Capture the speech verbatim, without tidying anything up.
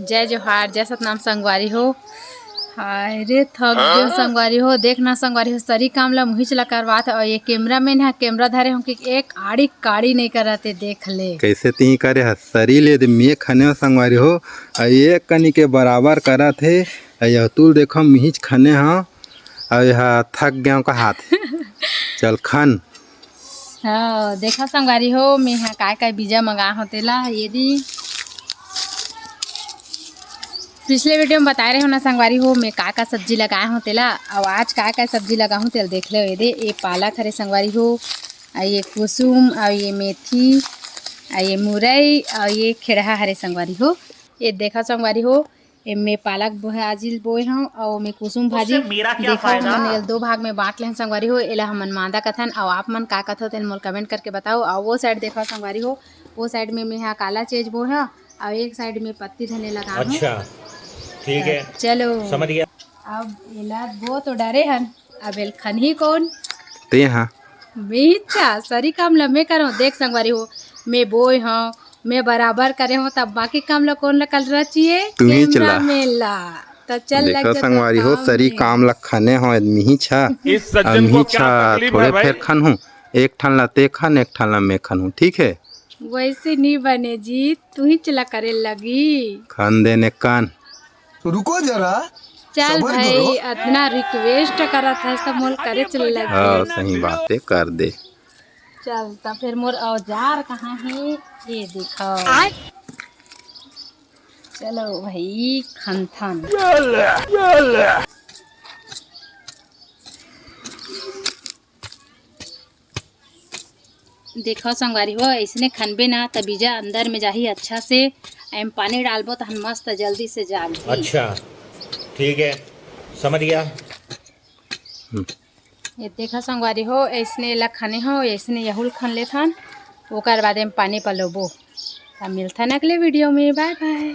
जय जोहार, जय सतनाम संगवारी हो। हाय रे, थक गेंव संगवारी हो। देख ना संगवारी हो, सरी काम ला मुहिच ला करवात हे। अउ ये कैमरामैन ह कैमरा धरे हो कि एक आड़ी काड़ी नहीं करत हे, देख ले। कैसे तिही करे ह, सरी ले दे में खने हो संगवारी हो। अउ एक कनी के बराबर करत हे। अउ ये तुल देखो, मिहिच खने हो। अउ ये थक गेंव का हाथ। चल खन। हाँ, देखा संगवारी हो, मैं हा काय काय बीजा मंगा हो तेला, ये दी। पिछले वीडियो में बताए रहे हो ना संगवारी हो, मैं का का सब्जी लगाए हो तेला, अउ आज का का सब्जी लगा हूँ तेला देख ले। ये दे, ये पालक हरे संगवारी हो, अउ ये कुसुम, अउ ये मेथी, अउ ये मुरई, अउ ये खेड़हा हरे संगवारी हो। ये देखा संगवारी हो, एमे पालक बोहे आजिल बोए हव, अउ ओमे कुसुम भाजी। उससे मेरा क्या देखो, फायदा? हमन एला दो भाग में बांट लेहन संगवारी हो। एला हमन मांदा कथन, अउ आप मन का कथो तेन मोल कमेंट करके बताओ। अउ वो साइड देखो संगवारी हो, वो साइड में मेहा काला चीज बोए हव, अउ एक साइड में पत्ती धनिया लगा हव। अच्छा, ठीक है, चलो। समझ गया। अब एला बो तो डरे हन, अब एल खनही कौन? ते हाँ। मिहिचा, सरी काम ल मैं करो। देख संगवारी हो, मैं बोए हव, मैं बराबर करे हव, तब बाकी काम ल कौन ल करना चाहिए? तुम्ही चला। कैमरामैन ला। त चल लग देखो जा संगवारी हो, काम सरी में। काम ल खने हो, मिहिचा। इस सज्जन को क्या तकलीफ है भाई? थोड़े फेर खन हूँ, एक ठन ला ते खन, एक ठन ला मैं खन हूँ, ठीक है? वैसे नहीं बने जी, तू ही चला करे लगी। खन देने कान। रुको जरा, चल सबर भाई, करो। अतना रिक्वेस्ट करत हस त मोल करे चल लग। हाँ, सही बात है, कर दे। चल त फिर मोर औजार कहाँ है, ये दिखाओ। चलो भाई, खनथन। देखो संगवारी हो, ऐसने खनबे ना त बीजा अंदर में जाही अच्छा से। एम पानी डालबो तहन मस्त जल्दी से जागही। अच्छा, ठीक है, समझ गया। ये देखो संगवारी हो, ऐसने ला खने हो, ऐसने यहुल खन लेथन, ओकर बाद एम पानी पलोबो। त मिलथन अगले वीडियो में, बाय बाय।